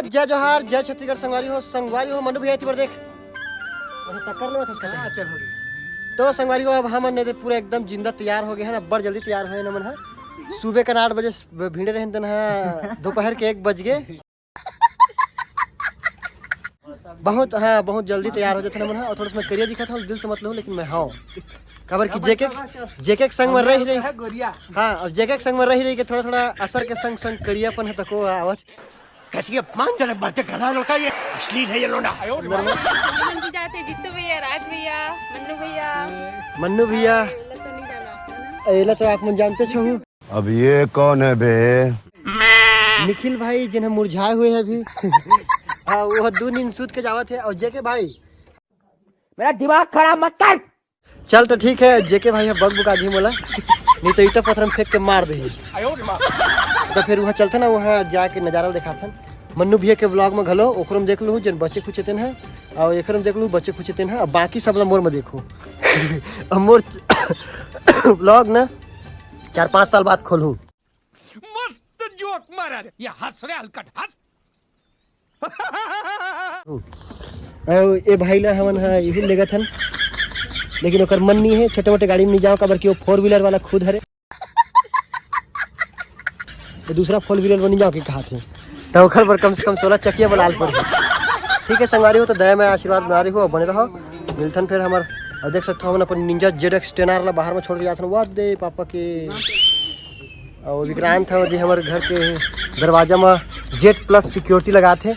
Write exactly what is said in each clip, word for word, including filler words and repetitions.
जय जोहार, जय छत्तीसगढ़ संगवारी हो, संगवारी हो, मन्नू भैया एती बर देख। अरे टक्कर लेवत हस कते। हाँ, चल हो गई। तो संगवारी हो, अब हमन ने पूरा एकदम जिंदा तैयार हो गए हैं ना, बड़ जल्दी तैयार होए ना मन हा। सुबह का आठ बजे स-, भिड़े रहन तन हा, दोपहर के एक बज गए। बहुत, हाँ, बहुत जल्दी तैयार हो जाते ना मन हा, और थोड़ा सा मैं करिया दिखत हूँ, दिल से मत लो, लेकिन मैं हाँ। काबर कि जेके, जेके के संग में रही रही, हाँ, अब जेके के संग में रही रही के थोड़ा थोड़ा असर के संग संग करियापन है तको आवत। कैसी अपमानजनक बातें कर रहा है लड़का ये, अश्लील है ये लोंडा। मन भी जाते, जीतू भैया, राज भैया, मन्नू भैया। मन्नू भैया। हाँ, एला तो नहीं जाना आपको ना। एला तो आप मन जानते छो। अब ये कौन है बे? निखिल भाई, जिन्हें मुरझाए हुए हैं अभी। हाँ, वो दो नींद सूत के जावत है। और जेके भाई, मेरा दिमाग खराब मत कर। चल तो ठीक है, जेके भाई ह बक बुका दी मोला, नहीं तो ईटा पत्थर में फेंक के मार दे। तो फिर वहाँ चलते ना, वहाँ जाके नजारा दिखाथन। मन्नू भैया के ब्लॉग में घलो ओकरो में देख लूँ, जन बचे खुचे तेन है, और एकरो में देख लूँ, बचे खुचे तेन है, और बाकी सब ला मोर में देखो। अब मोर ब्लॉग ना चार पाँच साल बाद खोलूँ। मस्त जोक मारा रे, ये हंस रे हलकट, हंस। ए भाई ला हमन हा इहू लेगत हन, लेकिन ओकर मन नहीं है, छोटे मोटे गाड़ी में नहीं जाओ, काबर कि वो फोर व्हीलर वाला खुद हरे। तो दूसरा फोर व्हीलर में नहीं जाओ के कहा थे, तो ओकर बर कम से कम सोलह चकिया बलाल पड़ही। ठीक है संगवारी हो, तो दया में आशीर्वाद बना रही हो, बने रहो, मिलथन फिर हमर। और देख सकते हो हमन अपन निंजा जेड एक्स टेन आर ला बाहर में छोड़ के जाथन, वाह दे पापा के। और विक्रांत है जी हमारे घर के दरवाजा में जेड प्लस सिक्योरिटी लगात है।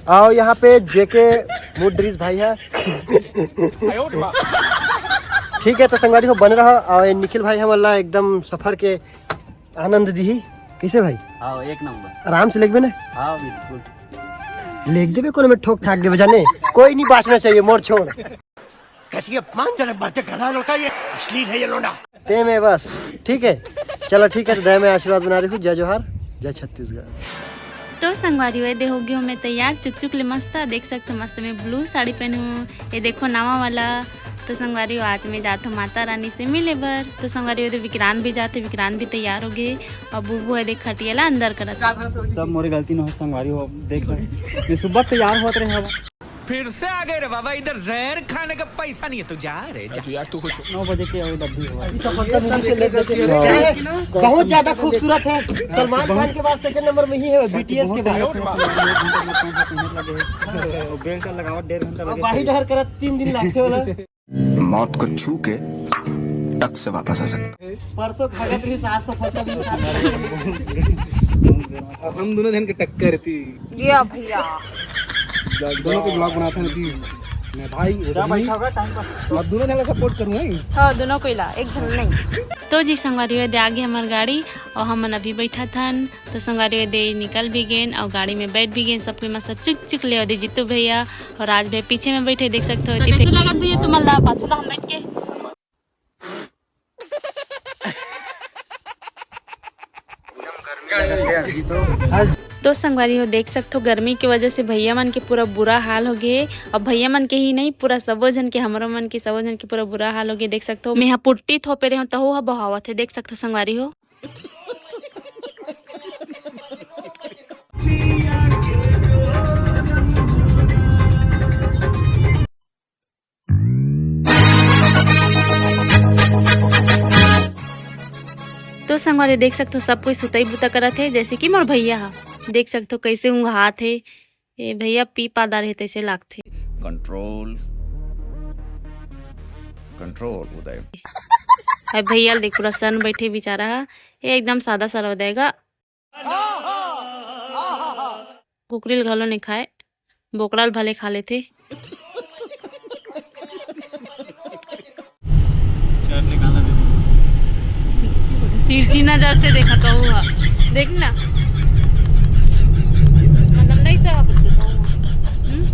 आओ यहाँ पे जेके मूड ड्रीज भाई है। ठीक है, तो संगवारी हो बने रहो। और ये निखिल भाई हमला एकदम सफर के आनंद दी। कैसे भाई? हाँ, एक नंबर। आराम से लेगबे ना? हाँ, बिल्कुल। लेग देबे कोनो में ठोक ठाक देबे जाने, कोई नहीं बाचना चाहिए मोर छोड़। कैसी अपमानजनक बातें कर रहा है लड़का ये, अश्लील है ये लोंडा। ते में बस, ठीक है, चलो ठीक है, तो दया में आशीर्वाद बना रही हूँ। जय जोहार, जय छत्तीसगढ़। तो संगवारी हो, दे हो गयो मैं तैयार, चुक चुक ले मस्त, देख सकते हो मस्त मैं ब्लू साड़ी पहने हूँ, ये देखो नवा वाला। तो संगवारी हो, आज मैं जात हूँ माता रानी से मिले बर। तो संगवारी हो, दे विक्रांत भी जाते, विक्रांत भी तैयार हो गए, और बुबू है देख खटिया ला अंदर करत। सब मोरे गलती न हो संगवारी हो, देख मैं सुबह तैयार होत रहे हवा। फिर से आ गए रे बाबा, इधर जहर खाने का पैसा नहीं है, तू जा रे, जा। यार, तू कुछ नौ बजे के अभी लड्डू हुआ। अभी सफलता मूवी से लेट देते हैं। क्या है? बहुत ज्यादा खूबसूरत है। सलमान खान के बाद सेकंड नंबर में ही है, बीटीएस के बाद। वो बेल्ट लगाओ, डेढ़ घंटा अब लगे। बाही डहर करत तीन दिन लागते वाला। मौत को छू के टक से वापस आ सकता। परसों खागत रही सात सौ पत्ता भी साथ। अब हम दोनों जन के टक्कर थी। ये भैया। दोनों को ब्लॉग बनाते हैं थी। मैं भाई, वो क्या बहिनी। बैठा होगा टाइम पास? अब दोनों जन का सपोर्ट करूँ, हैं? हाँ, दोनों को इला, एक जन नहीं। तो जी संगवारी हो, दे आगे हमार गाड़ी और हमन अभी बैठा थन। तो संगवारी हो, दे निकल भी गेन और गाड़ी में बैठ भी गेन। सबके मस्त चुक चुक ले दे जीतू भैया और राज भाई पीछे में बैठे, देख सकते हो। तो कैसे लगत भैया तुम्हारा पाछू हम बैठ के? तो संगवारी हो, देख सकते हो गर्मी की वजह से भैया मन के पूरा बुरा हाल हो गए। अब भैया मन के ही नहीं, पूरा सबो जन के, हमरो मन के, सबो जन के पूरा बुरा हाल हो गए। देख सकते हो, मेहा पुट्टी थोपे रहे हो, तहु ह बहावत है। देख सकते हो संगवारी हो। तो संगवारी देख सकथो, सब कोई सुतई बुता करत हे, जैसे कि मोर भैया ह। देख सकथो, कैसे ऊँघात हे। ए भैया पी पादार हे, तैसे लागथे। कंट्रोल, कंट्रोल उदय। हाय भैया ल देख, पूरा सन बैठे बेचारा ह। ए एकदम सादा सादा उदय गा। कुकरी ल घलो नइ खाय, बोकरा ल भले खा लेथे। चाट निकालना दीदी। तिरछी नजर से देखा तो हुआ, देख ना। मतलब नहीं सहा। हम्म?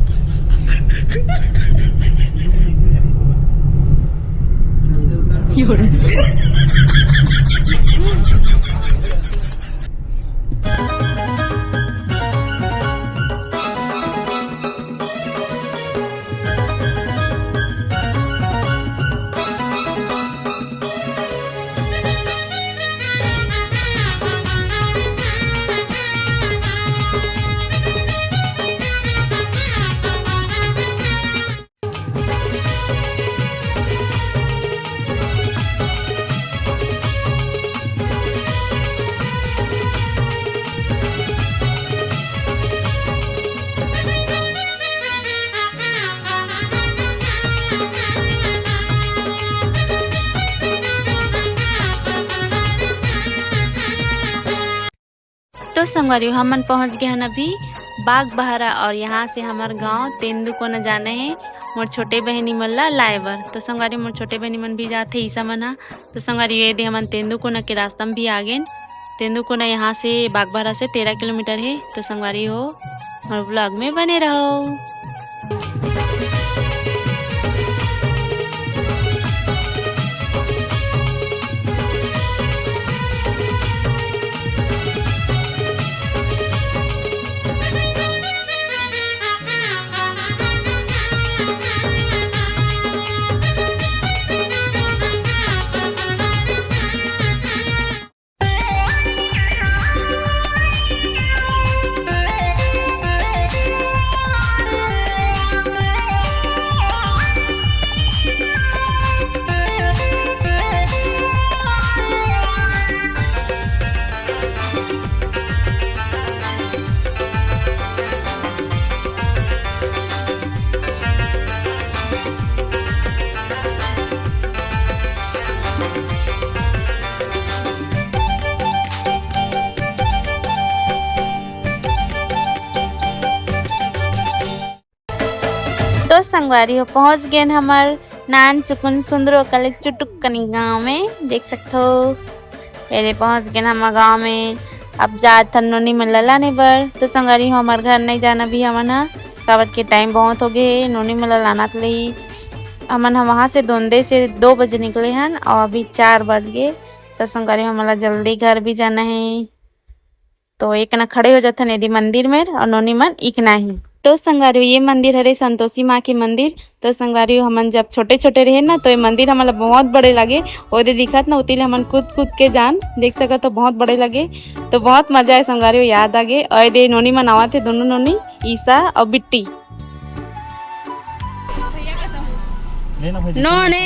तो संगवारी हो, हमन पहुंच गए हन अभी बागबाहरा और यहाँ से हमर गांव तेंदूकोना जाना हे मोर छोटे बहिनी मन ला लाए बर। तो संगवारी, मोर छोटे बहिनी मन भी जाथे, ईसा मन हा। तो संगवारी हो, ये दे हमन तेंदूकोना के रास्ता में भी आ गेन। तेंदूकोना यहाँ से बागबाहरा से तेरह किलोमीटर हे। तो संगवारी हो, मोर vlog में बने रहो। तो संगवारी हो, पहुंच गेन हमर नान चुकुन सुंदरो कले चुटुक कनी गांव में। देख सकथो, एदे पहुंच गेन हमर गांव में। अब जात हन नोनी मन ला लाने बर। तो संगवारी हो, हमर घर नहीं जाना भी हमन हा, काबर के टाइम बहुत हो गए हे। नोनी मन ला लाना त ले ही हमन हा वहां से दोंदे से दो बजे निकले हन और अभी चार बज गए। तो संगवारी हो, हमन ला जल्दी घर भी जाना है। तो एक ना खड़े हो जाथन एदे मंदिर में और नोनी मन इकना ही। तो संगवारी हो, ये मंदिर हरे संतोषी माँ के मंदिर। तो संगवारी हो, हमन जब छोटे छोटे रहे ना, तो ये मंदिर हमन ला बहुत बड़े लगे। ओदे दिखत ना, उती ले हमन कूद कूद के जान, देख सकत हो, बहुत बड़े लगे। तो बहुत मजा आए संगवारी हो, याद आ गे। और एदे नोनी मन आवत हे, दोनों नोनी, ईसा और बिट्टी। नोने।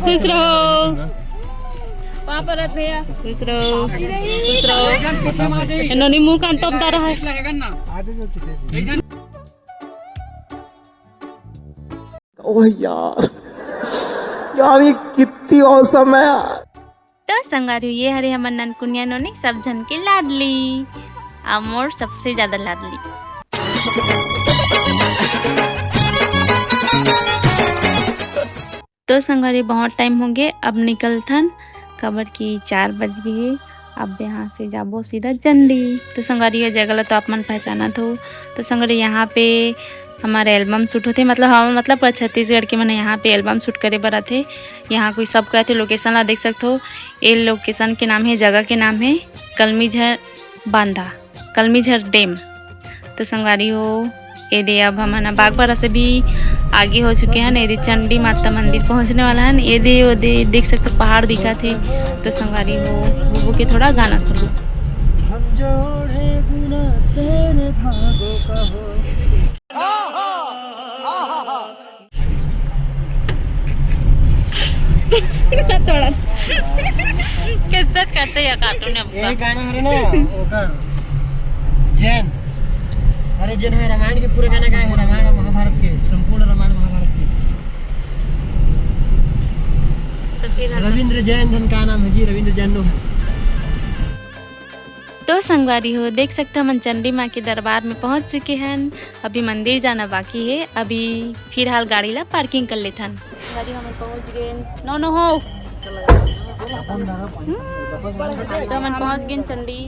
खुश रहो। पापा रथ भैया। खुश रहो। खुश रहो। ए नोनी मुंह कान तोप डारा है। ओह यार, यार, ये कितनी औसम है यार। तो संगवारी हो, ये हरे हमर ननकुनिया नोनी, सब झन के लाडली, अउ मोर सबसे ज्यादा लाडली। तो संगवारी, बहुत टाइम हो गए, अब निकलथन, काबर कि चार बज गए हे। अब यहाँ से जाबो सीधा चंडी। तो संगवारी, ये जगह ला तो आप मन पहचानत हो। तो संगवारी, यहाँ पे हमारा एल्बम शूट होथे, मतलब हम, मतलब पूरा छत्तीसगढ़ के मन यहाँ पे एल्बम शूट करे बर आथे। यहाँ कोई सब कहथे, लोकेशन ला देख सकथो। ये लोकेशन के नाम है, जगह के नाम है कलमीझर बांधा, कलमीझर डैम। तो संगवारी हो, ये दे अब हमन बागबारा से भी आगे हो चुके हैं। ये दे चंडी माता मंदिर पहुंचने वाला है। ये दे, वो दे देख सकते हो, पहाड़ दिखा थे। तो संगवारी हो, वो के थोड़ा गाना सुनो। हम जोड़े गुना तेरे भागों का हो। थोड़ा कैसे करते हैं कार्टून अब ये का? गाना हरे ना, ओकर जैन, अरे जैन है, रामायण के पूरे गाना गाए हैं, रामायण महाभारत के, संपूर्ण रामायण महाभारत के। तो फिर हम रविंद्र जैन धन का नाम है जी, रविंद्र जैन नो है। तो संगवारी हो, देख सकते हो, हमन चंडी माँ के दरबार में पहुँच चुके हन। अभी मंदिर जाना बाकी है, अभी फिलहाल गाड़ी ला पार्किंग कर लेथन। संगवारी, हमन पहुँच गए। नो, नो हो। तो हमन पहुँच गए चंडी।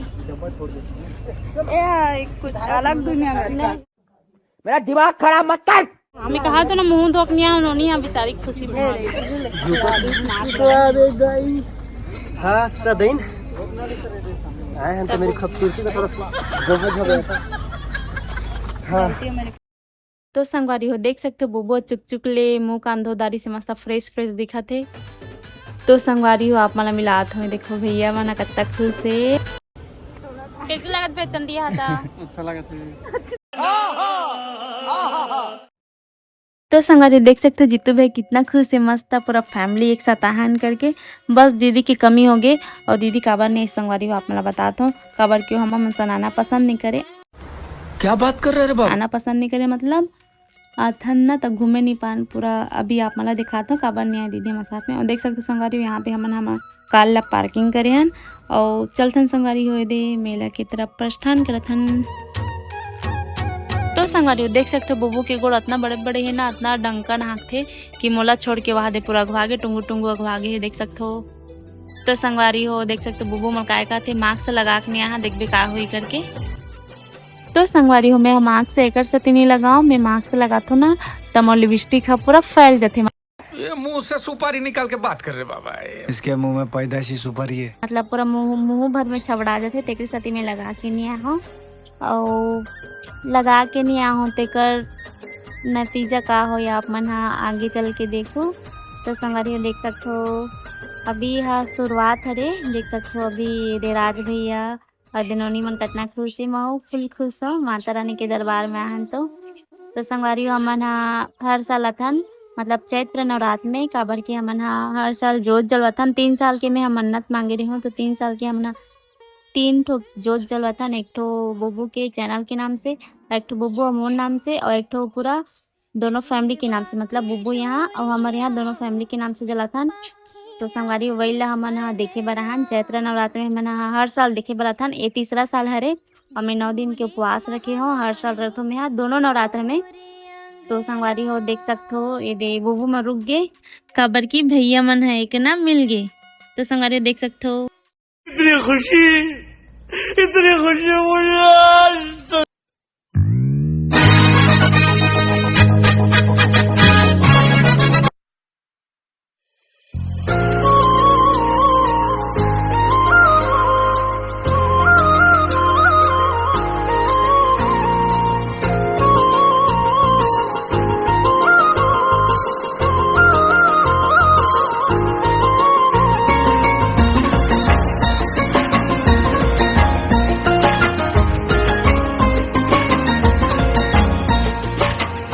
ए, कुछ अलग दुनिया में। मेरा दिमाग खराब मत कर। हमें कहा तो ना, मुंह धोक निया नोनी, हम बेचारी खुशी में। हाँ, सदैन आए हैं तो मेरी खूबसूरती का थोड़ा गजब हो गया था। हाँ। तो संगवारी हो, देख सकते हो, बुबो चुकचुक ले मुंह कान धो दारी से मस्त फ्रेश फ्रेश दिखत हे। तो संगवारी हो, आप मन ला मिलात हवे, देखो भैया मन कतका खुश हे। कैसे लगत भैया चंडी हाथा? अच्छा लगत हे। तो संगवारी देख सकते हो, जीतू भाई कितना खुश हे, मस्त पूरा फैमिली एक साथ आहन करके। बस दीदी की कमी हो गई, और दीदी काबर नहीं, संगवारी हो, आप मन ला बतात हूँ, काबर क्यों हम मन सनाना पसंद नहीं करे। क्या बात कर रहे रे बाबू? आना पसंद नहीं करे, मतलब आथन ना त घूमे नहीं पान पूरा। अभी आप मन ला दिखात हूँ काबर नहीं आए दीदी हमारे साथ में। और देख सकते हो संगवारी हो, यहाँ पे हमन हम कार ला parking करे हन। अउ चलथन संगवारी हो, एदे मेला के तरफ प्रस्थान करथन। तो संगवारी हो, देख सकथो, बुबू के गोड़ अतना बड़े-बड़े हे ना, अतना डंका नाकथे कि मोला छोड़ के वहा दे पूरा अघवा गे, टुंगू-टुंगू अघवा गे हे, देख सकथो। तो संगवारी हो, देख सकथो, बुबू मोर काय कहथे, mask लगा के नइ आहा, देखबे का होही करके। तो संगवारी हो, मैं mask एकर सेती नइ लगाओं, मैं mask लगाथों ना, त मोर lipstick ह पूरा फैल जथे। ये मुंह से सुपारी निकाल के बात कर रहे बाबा, ये। इसके मुंह में पैदाइशी सुपारी है। मतलब पूरा मुंह, मुंह भर में छबड़ा जाथे, तेकरे सेती मैं लगा के नइ आहों। अउ लगा के नइ आहों, तेकर नतीजा का होही, आप मन ह आगे चल के देखो। तो संगवारी हो, देख सकथो, अभी ह शुरुआत हरे, देख सकथो, अभी ये दे राज भैया अउ दे नोनी मन कतना खुश हे, महू full खुश हों, माता रानी के दरबार में आहन तो। तो संगवारी हो, हमन ह हर साल अथन, मतलब चैत्र नवरात्र में, काबर कि हमन ह हर साल जोत जलवाथन। तीन साल के मैं ह मन्नत मांगे रहेंव, तो तीन साल के हमन ह तीन ठो जोत जलवाथन, एक ठो बुबू के channel के नाम से, एक ठो बुबू अउ मोर नाम से, अउ एक ठो पूरा दोनों family के नाम से, मतलब बुबू यहाँ अउ हमर यहाँ दोनों family के नाम से जलाथन। तो संगवारी, वही ला हमन ह देखे बर आहन। चैत्र नवरात्र में हमन ह हर साल देखे बर आथन। ये तीसरा साल हरे, अउ मैं नौ दिन के उपवास रखे हों। हर साल रखथों मैं ह दोनों नवरात्र में। तो संगवारी हो, देख सकथो, ये दे बुबू मन रुक गे, काबर कि भैया मन ह एक ना मिल गे। तो संगवारी हो, देख सकथो। इतनी खुशी, इतनी खुशी मुझे आज तक।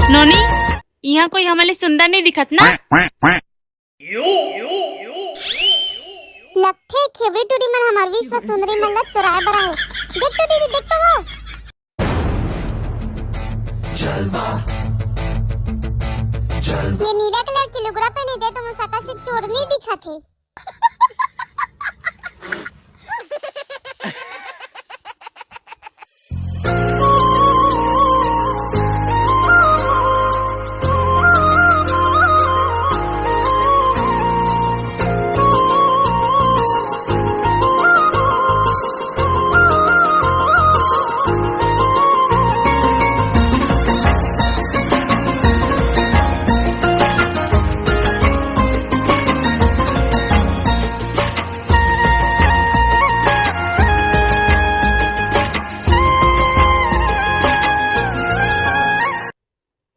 नोनी, इहाँ कोई हमन ले सुंदर नइ दिखत ना? लगथे खेबड़ी टूरी मन हमर विश्व सुंदरी मन ला चोराए बर आए। देख तो दीदी, देख तो वो। ये नीला colour के लुगरा पहने दे तो मुसका से चोरनी दिखत हे।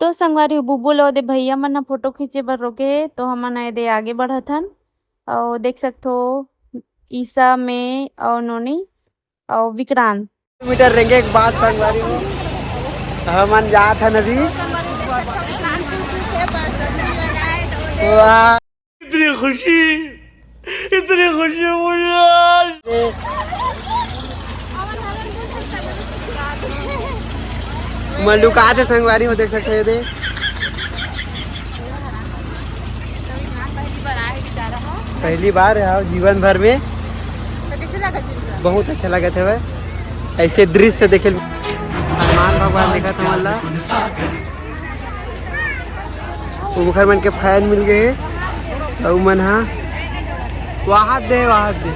तो संगवारी हो, बुबू ल ओदे भैया मन ह फोटो खींचे बर रोके हे, तो हमन एदे आगे बढ़त हन। अउ देख सकथो, ईसा, मैं अउ नोनी अउ विक्रांत। मीटर रेंगे के बाद संगवारी हो, हमन जात हन अभी। वाह। इतनी खुशी, इतनी खुशी मुझे आज। मैं लुका दे संगवारी हो, देख सकते हैं, ये दे। पहली बार है जीवन भर में। बहुत अच्छा लगा था भाई, ऐसे दृश्य देखे। हनुमान भगवान देखा था, मतलब। ओखर मन के fan मिल गए हे। अउ मन हा वाहत दे, वाहत दे।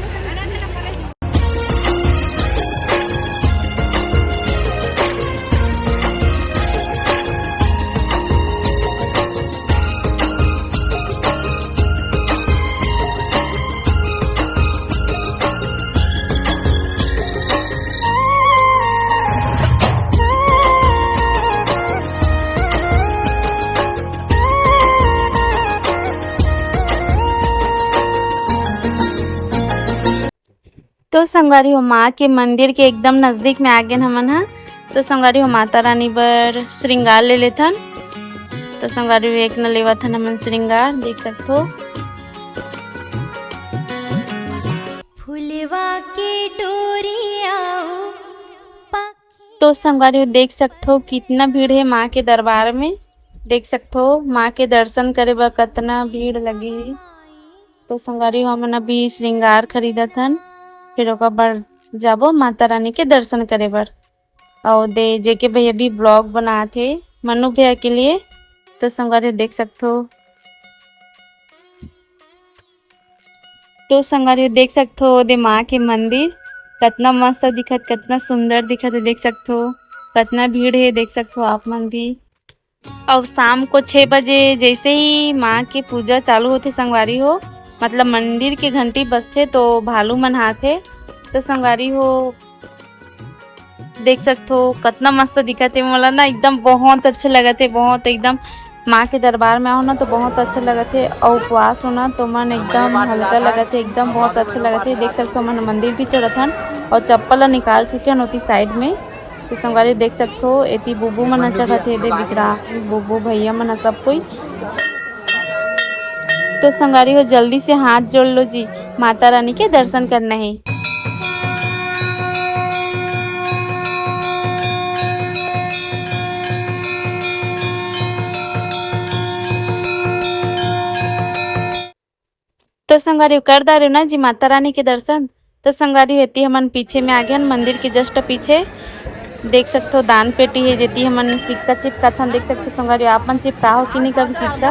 तो संगवारी हो, माँ के मंदिर के एकदम नजदीक में आ गेन हमन ह। तो संगवारी हो, माता रानी बर श्रृंगार ले लेथन। तो संगवारी हो, एक न लेवत हन हमन श्रृंगार, देख सकथो। फुलवा के डोरिया तो संगवारी हो, देख सकथो कितना भीड़ हे माँ के दरबार में। देख सकथो माँ के दर्शन करे बर कतना भीड़ लगे हे। तो संगवारी हो, हमन अभी श्रृंगार खरीदत हन, फिर ओकर बाद जाबो माता रानी के दर्शन करे बर। अउ दे जेके भैया भी vlog बनात हे मन्नू भैया के लिए। तो संगवारी हो देख सकथो, तो संगवारी हो देख सकथो दे माँ के मंदिर कतना मस्त दिखत, कतना सुंदर दिखत हे। देख सकथो कतना भीड़ हे, देख सकथो आप मन भी। अउ शाम को छः बजे जैसे ही माँ के पूजा चालू होथे संगवारी हो, मतलब मंदिर के घंटी बजथे तो भालू मन आथे। तो संगवारी हो देख सकथो कतना मस्त दिखत हे। मोला ना एकदम बहुत अच्छा लगत हे, बहुत एकदम माँ के दरबार में आओ ना तो बहुत अच्छा लगत हे। अउ उपवास हो ना तो मन एकदम हल्का लगत हे, एकदम बहुत अच्छा लगत हे। देख सकथो हमन मंदिर भी चलत हन अउ चप्पल ला निकाल चुके हन ओती side में। तो संगवारी देख सकथो एती बुबू मन ह चढ़त हे, दे विकराल बुबू भैया मन ह सब कोई। तो संगवारी हो जल्दी से हाथ जोड़ लो जी, माता रानी के दर्शन करना हे। तो संगवारी हो कर डारेव ना जी माता रानी के दर्शन। तो संगवारी हो एती हमन पीछे में आ गे हन मंदिर के just पीछे। देख सकथो दान पेटी हे जेती हमन सिक्का चिपकाथन। देख सकथो संगवारी हो आप मन चिपका हो कि नहीं कभी सिक्का।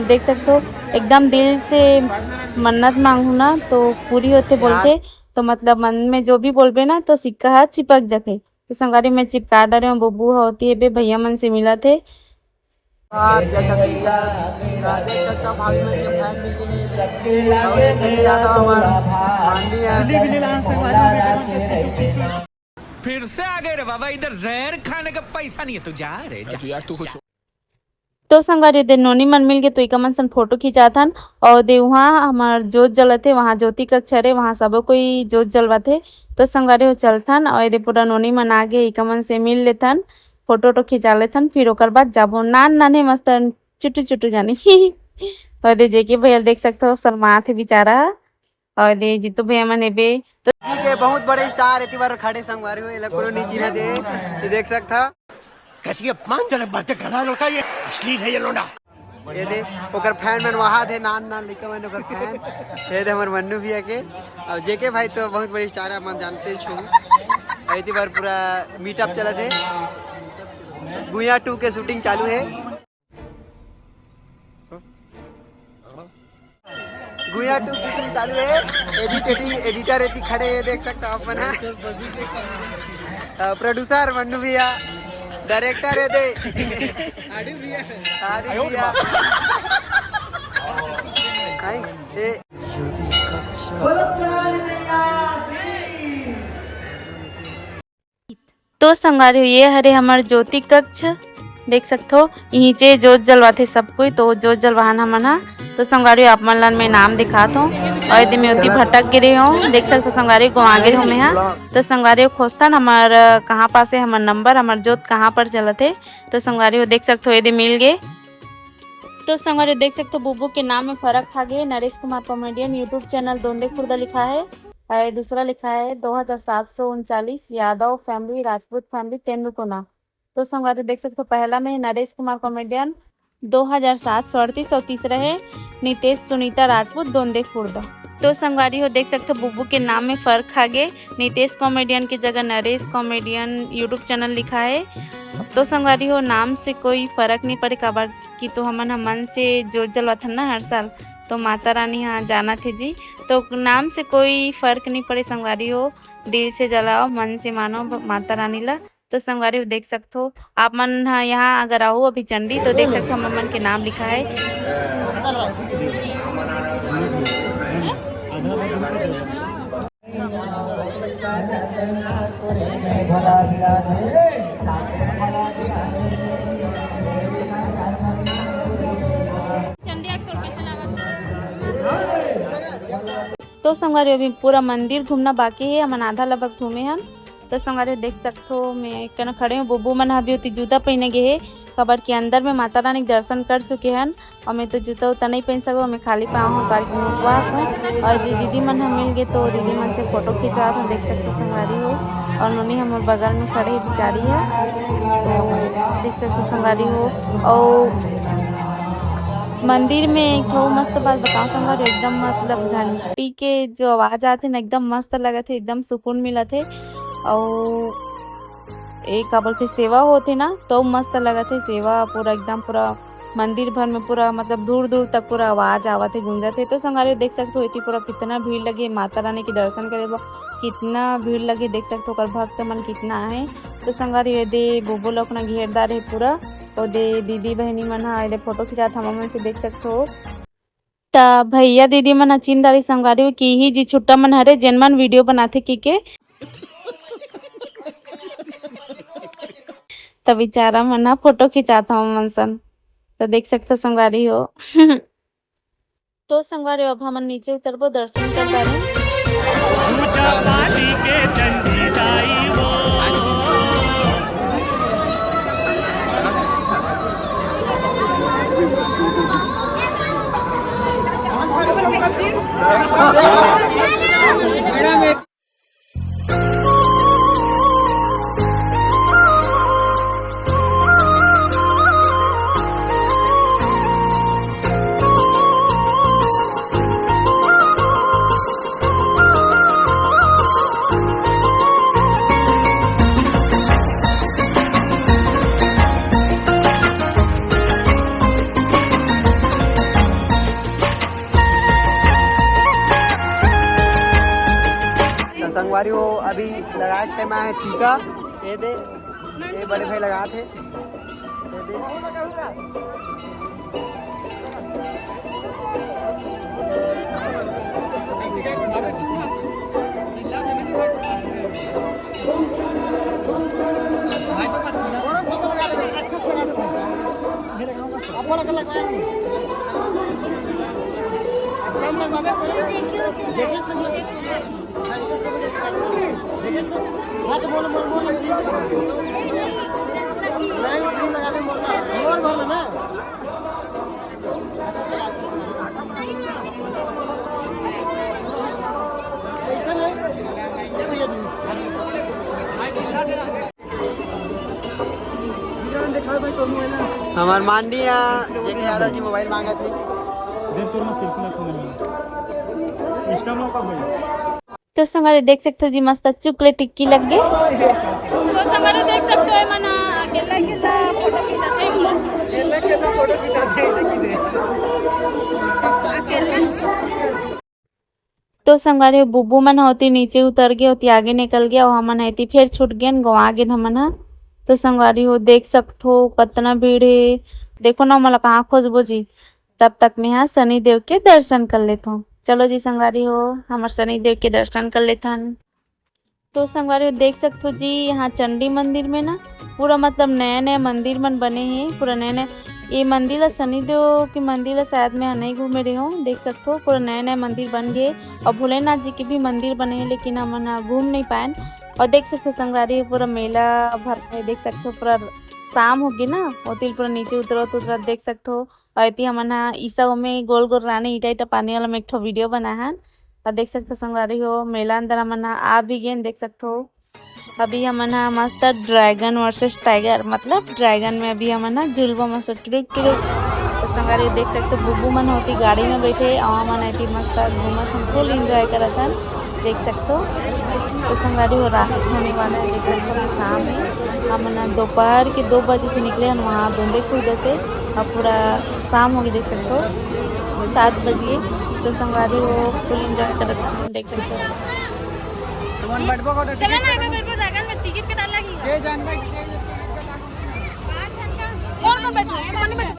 देख सकथो एकदम दिल से मन्नत मांगहू ना तो पूरी होथे बोलथे। तो मतलब मन में जो भी बोलबे ना तो सिक्का ह चिपक जाथे। तो संगवारी मैं चिपका डरे हूँ, बुबू ह ओती हे बे भैया मन से मिलत हे। आप देख सकते हैं, देख सकते हैं भाभी मन के fan meeting है। और ये सबसे ज्यादा हमारा माननीय फिर से आ गए रे बाबा, इधर जहर खाने का पैसा नहीं है, तू जा रे, जा। तो संगवारी दे नोनी मन मिल गे तो इका मन सन फोटो खिंचाथन। और दे उहाँ हमार जोत जलत हे, वहाँ ज्योति कक्ष हरे, वहाँ सबो कोई जोत जलवाथे। तो संगवारी हो चलथन और दे पूरा नोनी मन आ गे, इका मन से मिल लेथन, फोटो वोटो खिंचा लेथन, फिर ओकर बाद जाबो। नान नान हे मस्त चुटू चुटू जानी। और दे जेके भैया देख सकथो शर्मात हे बेचारा। और दे जीतू भैया मन एबे तो जी के बहुत बड़े star एती बार खड़े संगवारी हो, एला कोनो नी चिन्हा दे, ये देख सकथा। कैसी अपमानजनक बातें कर रहा है लड़का, ये अश्लील है ये लोंडा। ये दे ओकर fan मन वहा दे, नान नान लइका मन ओकर fan। ये दे हमर मन्नू भैया के। और जेके भाई तो बहुत बड़े star है, मन जानते ही छो। एती बार पूरा meetup चलत हे, गुइया टू के shooting चालू हे। गुइया टू shooting चालू हे। Edit, edit, editor एती खड़े हे, देख सकता आप मन। अ, producer मन्नू भैया, director हे दे। आदि भैया। आदि भैया। हाय, ए। तो संगवारी हो, ये हरे हमर ज्योति कक्ष, देख सकथो, इहींचे जोत जलवाथे सब कोई, तो जोत जलवाहन हमन हा। तो संगवारी हो, आप मन ला मैं नाम दिखात हूँ, और एदे मैं ओती भटक गे रहे हूँ, देख सकथो संगवारी हो, गंवा गे रहे हूँ मैं हा। तो संगवारी हो, खोजथन हमर, अ, कहाँ पास है हमर नंबर, हमर जोत कहाँ पर जलत है। तो संगवारी हो, देख सकथो, एदे मिल गे। तो संगवारी हो, देख सकथो, बुबू के नाम में फरक आ गे, Naresh Kumar comedian YouTube channel दोंदे खुर्दा लिखा है। अउ दूसरा लिखा है दो हजार सात सौ उनचालीस यादव family, राजपूत family, तेंदुकोना। तो संगवारी देख सकथो, पहला में नरेश कुमार comedian दो हजार सात सौ अड़तीस, और तीसरा है नितेश सुनीता राजपूत दोंदे खुर्दा। तो संगवारी हो देख सकथो, बुब्बू के नाम में फर्क आ गे, नितेश comedian के जगह नरेश comedian YouTube channel लिखा है। तो संगवारी हो, नाम से कोई फर्क नहीं पड़े, काबर कि तो हमन ह मन से जोत जलवाथन ना हर साल, तो माता रानी ह जानत हे जी। तो नाम से कोई फर्क नहीं पड़े संगवारी हो, दिल से जलाओ, मन से मानो ब-, माता रानी ला। तो संगवारी हो देख सकथो, आप मन ह यहाँ अगर आहू अभी चंडी तो देख सकथो, हमर मन के नाम लिखा है। तो संगवारी, अभी पूरा मंदिर घूमना बाकी है, हमन आधा ला बस घूमे हन। तो संगवारी देख सकथो, मैं कना खड़े हूँ, बुब्बू मन ह अभी ओती जूता पहिने गे हे, काबर के अंदर में माता रानी के दर्शन कर चुके हन। और मैं तो जूता उता नहीं पहन सको, मैं खाली पाँव हूँ, काबर के मैं उपवास हूँ। और दी-, दीदी मन ह मिल गे, तो दीदी मन से फोटो खिंचवात हूँ, देख सकथो संगवारी हो। और नोनी हमर बगल में खड़े हे बिचारी है, तो देख सकथो संगवारी हो। और मंदिर में एक ठो मस्त बात बताओ संगवारी, एकदम मतलब घंटी के जो आवाज आथे ना, एकदम मस्त लगत हे, एकदम सुकून मिलत हे। अउ ए का बोलथे, सेवा होथे ना, तो मस्त लगत हे सेवा पूरा, एकदम पूरा मंदिर भर में पूरा मतलब दूर दूर तक पूरा आवाज आवत हे, गूंजत हे। तो संगवारी देख सकत हो, एती पूरा कितना भीड़ लगे, माता रानी के दर्शन करे बर कितना भीड़ लगे, देख सकत हो ओकर भक्त मन कितना आहे। तो संगवारी एदे बोबो लोग ना घेरदार हे पूरा, ओदे दीदी बहनी मन ह एदे फोटो खिंचात हमन मन से देख सकत हो। त भैया दीदी मन ह चिन्ह डारी संगवारी हो कि इही जी छुट्टा मन हरे जेन मन वीडियो बनाथे कि के। त बेचारा मन ह फोटो खिंचात हवं मन सन। त देख सकथो संगवारी हो। तो संगवारी हो, अब हमन नीचे उतरबो, दर्शन कर डारेन। पूजा पाठी के चंडी दाई वो। त संगवारी हो, अभी लगाए के time आए हे टीका। ये दे, ये बड़े भाई लगात हे। ये दे। हाँ, तो बोलो, बोलो, बोलो। नहीं, नहीं लगा, बोलना। और बोलो ना। अच्छा से लगा, अच्छा से लगा। कैसे नहीं? ये भैया जी। हमार मांडी है, जेके यादव जी मोबाइल मांगत हे। दे तोर में selfie लेथन। Insta में का भाई? तो संगवारी देख सकथो जी, मस्त चुकले टिक्की लग गे। तो संगवारी देख सकथो, एमन ह अकेला अकेला फोटो खिंचाथे। अकेला अकेला फोटो खिंचाथे, ऐसे की दे। अकेला। तो संगवारी हो, बुब्बू मन ह ओती नीचे उतर गे, ओती आगे निकल गे, अउ हमन ह एती फेर छूट गेन, गंवा गेन हमन ह। तो संगवारी हो, देख सकथो कतना भीड़ हे। देखो ना, मोला कहाँ खोजबो जी। तब तक में हा शनि देव के दर्शन कर लेथों। चलो जी संगवारी हो, हमर शनि देव के दर्शन कर लेथन। तो संगवारी हो, देख सकथो जी, यहाँ चंडी मंदिर में ना पूरा मतलब नया नया मंदिर मन बने हे, पूरा नया नया। ये मंदिर ला, शनि देव के मंदिर ला शायद मैं नहीं घूमे रहे हूँ। देख सकथो पूरा नया नया मंदिर बन गए, और भोलेनाथ जी के भी मंदिर बने हे, लेकिन हमन ह घूम नहीं पाएन। और देख सकथो संगवारी हो, पूरा मेला भर है। देख सकथो पूरा शाम हो गई ना, ओतिल पूरा नीचे उतरत उतरत देख सकथो। और एती हमन ह ईसा ओमे गोल गोल रानी ईटा ईटा पानी वाला में एक ठो वीडियो बनाए हन। और देख सकथो संगवारी हो, मेला अंदर हमन ह आ भी गेन। देख सकथो अभी हमन ह मस्त ड्रैगन वर्सेस टाइगर, मतलब ड्रैगन में अभी हमन ह झुलबो मस्त टुरुक टुरुक। तो संगवारी देख सकथो बुब्बू मन होती गाड़ी में बैठे, और हमन एती मस्त घूमत हन, full enjoy करत हन। देख सकथो। तो संगवारी हो, रात होने वाला है। देख सकथो अभी शाम है, हमन ह दोपहर के दो बजे से निकले हन वहाँ डोंबे खुर्द से, और पूरा शाम हो गई। देख सकथो सात बजे। तो संगवारी हो, full enjoy करत हन। देख सकथो। चलो ना, एमे बैठो, जाएगा ना, टिकट के डाल लगी। कौन कौन बैठो? कौन नहीं बैठो?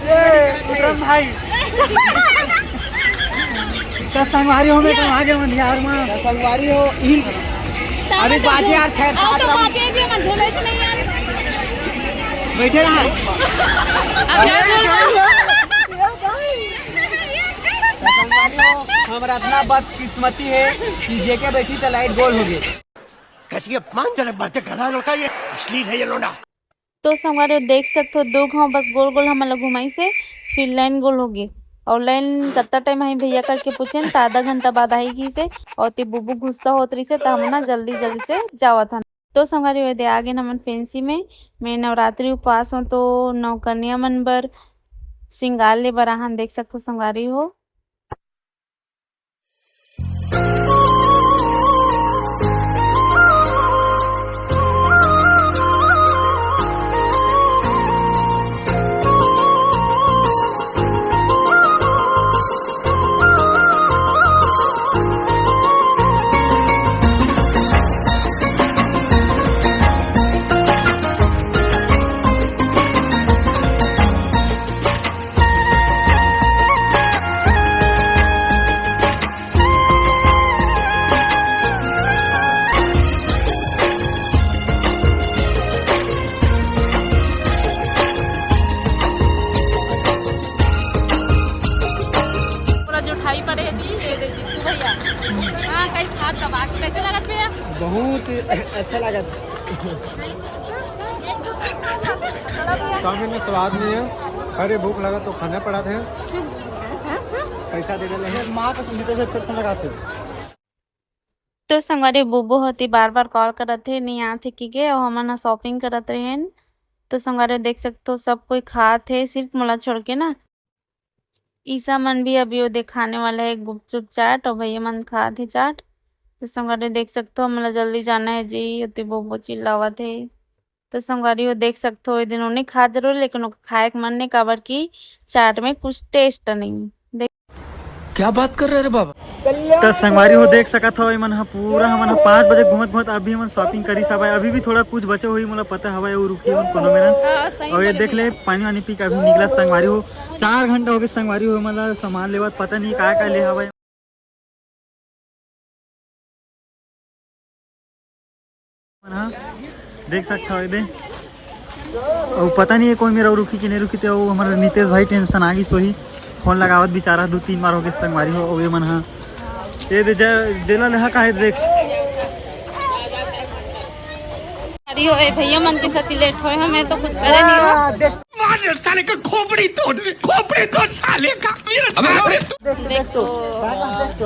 विक्रम भाई। तो संगवारी हो, मैं तो आगे मन यार मां। तो संगवारी हो, ई अभी बाजे यार, छह, सात round। बाजे जे मन झूले से नहीं यार। बैठे रहा। अब यार झूल तो संगवारी हो, हमरा इतना बदकिस्मती है कि जेके बैठी तो लाइट गोल हो गई। कैसी अपमानजनक बातें कर रहा है लड़का, ये अश्लील है ये लोंडा। तो संगवारी हो देख सकथो, दो घाव बस गोल गोल हमन ला घुमाइस हे, फिर लाइन गोल हो गे। और लाइन कत्ता टाइम आही भैया करके पूछेन, त आधा घंटा बाद आही कहिस हे। और ते बुबू गुस्सा होत रहिस हे, त हमन ना जल्दी जल्दी से जावत हन। तो संगवारी हो दे आगे हमन फैंसी में, मैं नवरात्रि उपवास हों तो नवकन्या मन बर श्रृंगार ले बर आहन, देख सकथो संगवारी हो। पूरा जुठाई पड़े हे जी, ये दे जीतू भैया। हाँ, कई खात दबा के। कैसे लगत भैया? बहुत अच्छा लगत। चाउमीन में स्वाद नहीं है, अरे भूख लगा तो खाना पड़ा थे, पैसा दे देले हैं। माँ पसंदीदा से फिर से लगाते। तो संगवारी बुबू होती बार बार कॉल करत हे, नहीं आत हे कि के, और हमन ह शॉपिंग करत रहेन। तो संगवारी देख सकथो सब कोई खात हे, सिर्फ मोला छोड़ के ना। ईसा मन भी अभी वो दिखाने वाला है गुपचुप चाट, और भैया मन खात हे चाट। तो संगवारी देख सकथो, हमन ला जल्दी जाना है जी, ओती बोबो चिल्लावत हे। तो संगवारी हो देख सकथो, ये दिन उन्हें खा जरूर, लेकिन ओकर खाए के मन नहीं, काबर कि चाट में कुछ टेस्ट नहीं। देख क्या बात कर रहे रे बाबा? तो संगवारी हो देख सकत हो, एमन ह पूरा, हमन ह पाँच बजे घूमत घूमत अभी हमन शॉपिंग करिस हवय। अभी भी थोड़ा कुछ बचे होही, मोला पता हवय, वो रुकी हमन कोनो मेरन। हाँ, सही और ये बोले देख ले, भैया। पानी वानी पी के अभी निकला संगवारी हो। चार घंटा हो गए संगवारी हो, मतलब सामान लेवत, पता नहीं का का ले हवय। मन ह देख सकत हव एदे। अउ पता नहीं है कोई मेरा रुकी कि नहीं रुकी, ते अउ हमर नितेश भाई टेंशन आ गिस होही। फोन लगावत बेचारा दू तीन बार हो गए संगवारी हो, अउ ये मन ह। ये दे जा, देला लेहा काहे देख। अरे ओए भैया मन के साथ लेट होए, हमें तो कुछ करे नहीं हो। हाँ, देख। मार साले का खोपड़ी तोड़ रे, खोपड़ी तोड़ साले का। अबे, अबे, देखो।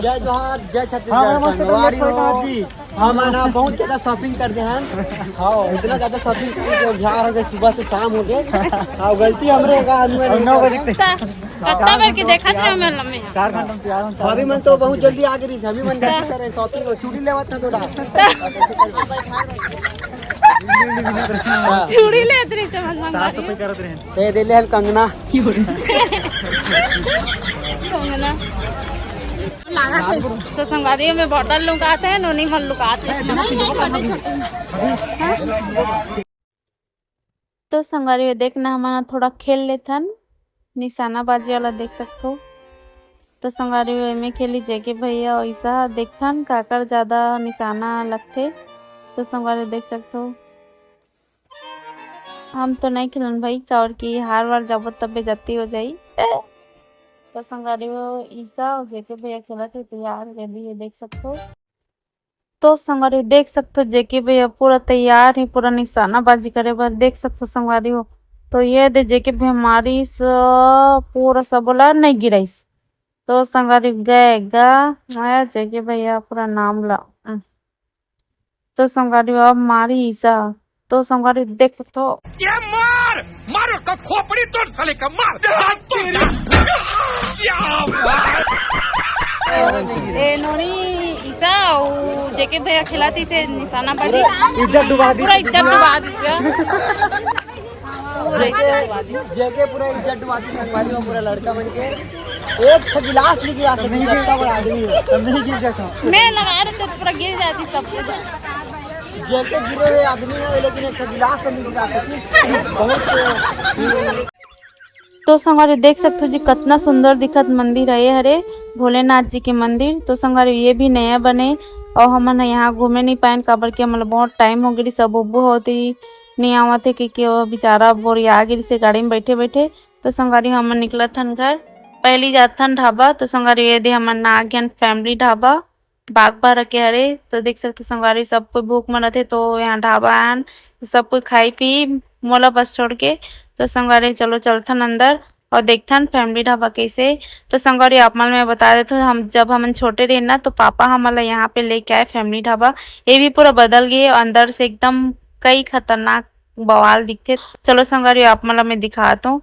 जय जोहार, जय छत्तीसगढ़, हाँ, हाँ, संगवारी हो। जी। हम है ना बहुत ज्यादा शॉपिंग कर दे हैं। हाँ, इतना ज्यादा शॉपिंग कर दे, बिहार हो गए, सुबह से शाम हो गए। हाँ, गलती हमरे का, हम और नौ बजे तक। कत्ता बार के देखत रहे मैं लम्बे हैं। चार घंटा में तैयार हों, अभी मन तो बहुत जल्दी आ गई, अभी मन जल्दी कर रहे शॉपिंग, और चूड़ी लेवत ना थोड़ा। चूड़ी लेत रही से मन मंगा साफ सफाई करत रहे। दे दे ले हल कंगना। कंगना। तो संगवारी में बॉटल लुकाते हैं, नोनी मन लुकाते हैं। नहीं, नहीं, छोटे, छोटे। तो संगवारी हो देख ना, हमन ह थोड़ा खेल लेथन, निशानाबाजी वाला देख सकथो। तो संगवारी हो एमे खेली जेके भैया, ऐसा देखथन काकर ज्यादा निशाना लगथे। तो संगवारी हो देख सकथो। हम तो नहीं खेलन भाई, काबर कि हार वार जाबो तबे जत्ती हो जाई। तो संगवारी हो ईसा और जेके भैया खेलत हे, तैयार ready हे, देख सकथो। तो संगवारी हो देख सकथो जेके भैया पूरा तैयार हे, पूरा निशानाबाजी करे बर देख सकथो संगवारी हो। तो ये दे जेके भैया मारिस, पूरा सबोला नहीं गिराइस। तो संगवारी गए गा, आया जेके भैया पूरा नाम ला। तो संगवारी अब मारी ईसा। तो संगवारी देख सकथो। ये मार, मारो का खोपड़ी तोड़ साले का, मार। हाथ तोड़। क्या बात। ए नोनी ईसा, उ जेके भैया खिलाती से निशाना बाजी। इज्जत डुबा दी। पूरा इज्जत डुबा दी इसका। जेके, जेके पूरा इज्जत डुबा दी संगवारी हो, पूरा लड़का मन के। एक ठो गिलास नहीं गिरा सके, इतना बड़ा आदमी हो। मैं लगा रहे थे, पूरा गिर जाती सब कुछ। जेके गिरे हुए आदमी हो, लेकिन एक ठो गिलास तो नहीं गिरा सकी। बहुत तो संगवारी देख सकथो जी, कतना सुंदर दिखत मंदिर हे हरे, भोलेनाथ जी के मंदिर। तो संगवारी, ये भी नया बने, और हमन ह यहाँ घूमे नहीं पाएन, काबर कि हमन ल बहुत टाइम हो गिस, सब बुब्बू होती नहीं आवत हे, कि, कि वो बेचारा बोरिया गिस हे गाड़ी में बैठे बैठे। तो संगवारी, हमन निकलत हन घर, पहली जात हन ढाबा। तो संगवारी, ये दे हमन आ गेन फैमिली ढाबा। बागबारा के हरे। तो देख सकथो संगवारी, सब कोई भूख मरत हे, तो यहाँ ढाबा आन, तो सब कोई खाई पी, मोला बस छोड़ के। तो संगवारी, चलो चलथन अंदर और देखथन फैमिली ढाबा कैसे। तो संगवारी, आप मन मैं बता देथो, हम जब हमन छोटे रहे ना, तो पापा हमन ला यहाँ पे लेके आए फैमिली ढाबा। ये भी पूरा बदल गए, अंदर से एकदम कई खतरनाक बवाल दिखथे। चलो संगवारी, आप मन ला मैं दिखात हूँ।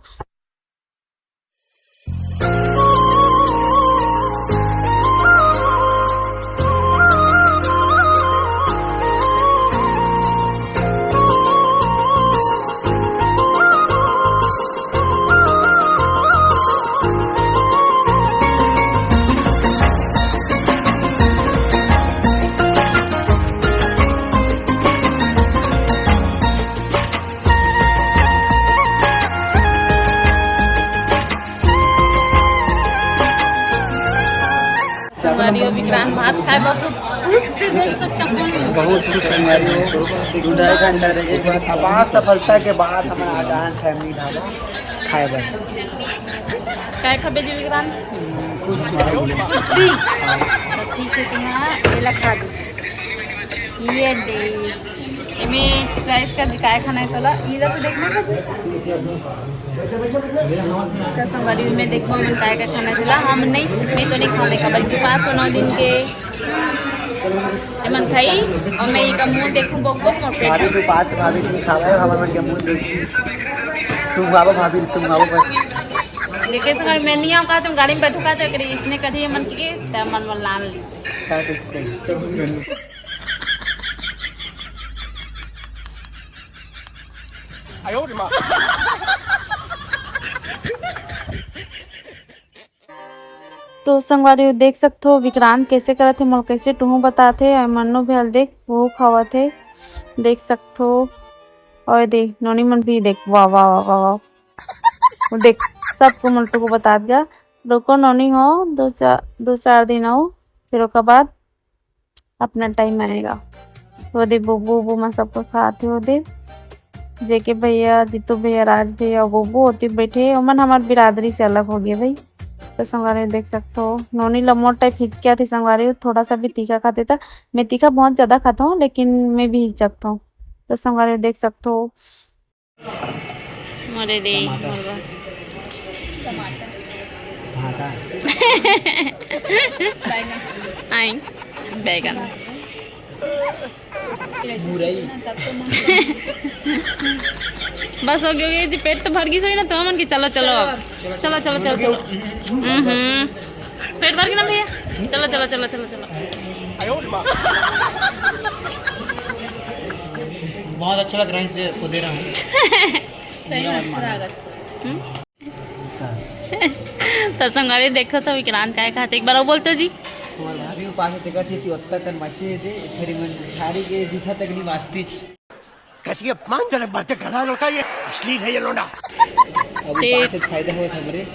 संगवारी हो, विक्रांत भात खाए बर तो खुश से देख सकता हूँ। बहुत खुश संगवारी हो। दू ढाई घंटा रहे के बाद, अपार सफलता के बाद हमन आ जान फैमिली ढाबा खाए बर। काय खाबे जी विक्रांत? कुछ नहीं। कुछ भी? तो ठीक है, तो हाँ, ये ला खा दे। ये दे। एमे choice कर दे, काय खाना है तोला। ये ला तो देखना था जी। तो संगवारी, मैं देखबो हमन काय काय खाना है तोला। हम नहीं, मैं तो नहीं खावे, काबर कि उपास हो नौ दिन के। एमन खाई और मैं इका मुंह देखूं, बोक बोक मोर पेट। भाभी तू पास, भाभी तू खावे, हमर मन के मुंह देखी। सुंघाबो भाभी, सुंघाबो बस। देखे संगवारी, मैं नहीं आऊं का, तुम गाड़ी में बैठू का, तो एकरे इसने करी एमन के, त मन मन लान लिस। That is same. तो संगवारी हो देख सकथो विक्रांत कैसे करत हे, मोला कैसे टुहू बतात हे, और मन्नू भी हल देख वो खावत हे, देख सकथो। और देख नोनी मन भी देख, वाह, वाह, वाह, वाह, वाह। वो देख, सबको मोला टुहू बतात गा। रुको नोनी हो, दो चार, दो चार दिन आओ, फिर ओकर बाद अपना टाइम आएगा। वो दे बुबू, उबू मन सबको खाते हो दे। जेके भैया, जीतू भैया, राज भैया, बुबू होती बैठे, ओमन हमार बिरादरी से अलग हो गए भाई। तो संगवारी देख सकथो, नोनी ला मोर टाइप हिचकिया थे संगवारी, थोड़ा सा भी तीखा खाते था। मैं तीखा बहुत ज्यादा खाता हूँ, लेकिन मैं भी हिचकता हूँ। तो संगवारी देख सकथो। मोरे दे, टमाटर। मोर बर। भाटा। आई, बैगन। मुरई। बस हो गया, हो गया जी, पेट तो भर गई सही ना, तो हमन की चलो, चलो अब। चलो, चलो, चलो, चलो। हम्म, हम्म। पेट भर गया ना भैया? चलो, चलो, चलो, चलो, चलो। बहुत अच्छा लग रहा है, इसलिए इसको दे रहा हूँ। सही में अच्छा लागत। हम्म? तो संगवारी देखो तो विक्रांत काय खाते, एक बार वो बोलते जी। तुम्हारे भाभी को पास होते कहती थी, "उत्ता तन मचे दे, फिर मन झाड़ी के दिखा तक नहीं वास्ती छी।" कैसी अपमानजनक बातें कर रहा है लड़का, ये अश्लील है ये लोंडा। अभी ते- पास से फायदा हुआ था मेरे।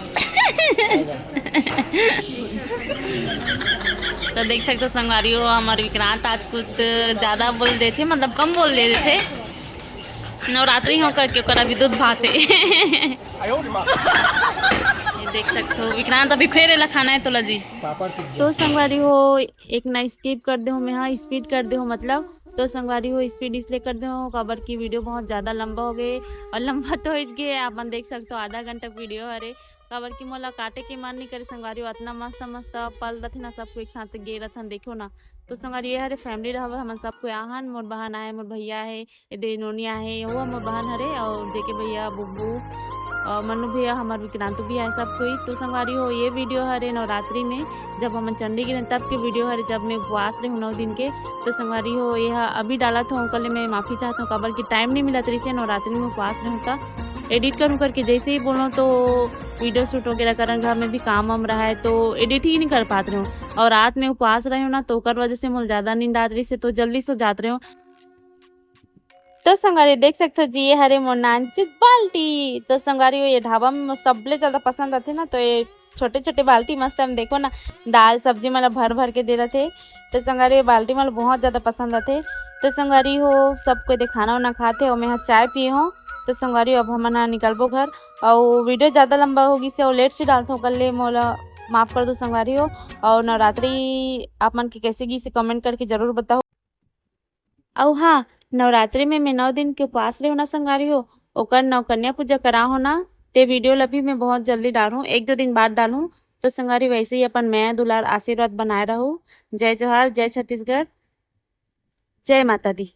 तो देख सकते हो संगवारी हो, हमारे विक्रांत आज कुछ ज्यादा बोल देते, मतलब कम बोल देते। नवरात्रि हो करके ओकर अभी दूध भात है। ये देख सकते हो विक्रांत, अभी फेर एला खाना है तोला जी। पापड़ पिज्जा। तो संगवारी हो, एक ना स्किप कर दे हो, मैं हाँ स्पीड कर दे हो, मतलब तो संगवारी हो, स्पीड इसलिए कर दे हो काबर की वीडियो बहुत ज्यादा लंबा हो गए, और लंबा तो हो गए, आप मन देख सकते हो आधा घंटा वीडियो हरे, काबर की मोला काटे के मन नहीं करे संगवारी हो। इतना मस्त मस्त पल रथे ना, सबको एक साथ गे रथन, देखो ना। तो संगवारी ये हरे फैमिली रहब, हमन सबको आहन, मोर बहन आहे, मोर भैया है, ए दे नोनी आहे, वो मोर बहन हरे, और जेके भैया, बुब्बू, और मन्नू भैया, हमार विक्रांत भी आहे, सब कोई। तो संगवारी हो, ये वीडियो हरे नवरात्रि में, जब हमन चंडी गिरन तब के वीडियो हरे, जब मैं उपवास रहूँ नौ दिन के। तो संगवारी हो, ये ह अभी डालत हूँ, ओकर ले मैं माफी चाहत हूँ, काबर कि टाइम नहीं मिलत रहिसे नवरात्रि में उपवास रहूँ त। एडिट करूँ करके जैसे ही बोलो तो वीडियो शूट वगैरह करन, घर में भी काम वाम रहा है तो एडिट ही नहीं कर पात रहूँ। और रात में उपवास रहे हो ना, तो ओकर वजह से मोला ज्यादा नींद आत रहिसे, तो जल्दी सो जात रहे हो। तो संगवारी देख सकथो जी, ये हरे मोर नानचुक बाल्टी। तो संगवारी हो, ये ढाबा में मोर सबले ज्यादा पसंद आथे ना, तो ये छोटे-छोटे बाल्टी मस्त हे, देखो ना, दाल सब्जी मन ल भर-भर के दे रथे। तो संगवारी हो, ये बाल्टी मन ल बहुत ज्यादा पसंद आथे। तो संगवारी हो, सब कोई दे खाना वाना खाथे अउ मैं ह चाय पिए हों। तो संगवारी हो, अब हमन ह निकलबो घर, अउ video ज्यादा लंबा हो गिस हे अउ late से डालथों, ओकर ले मोला माफ कर दो संगवारी हो। अउ नवरात्रि आप मन के कैसे गिस हे, comment करके जरूर बताओ। अउ हाँ, नवरात्रि में मैं नौ दिन के उपवास रेहों ना संगवारी हो, ओकर नवकन्या पूजा करा हों ना, ते video ल भी मैं बहुत जल्दी डालहूँ, एक दो दिन बाद डालहूँ। तो संगवारी, वैसे ही अपन मया दुलार आशीर्वाद बनाए रहू। जय जोहार, जय छत्तीसगढ़, जय माता दी।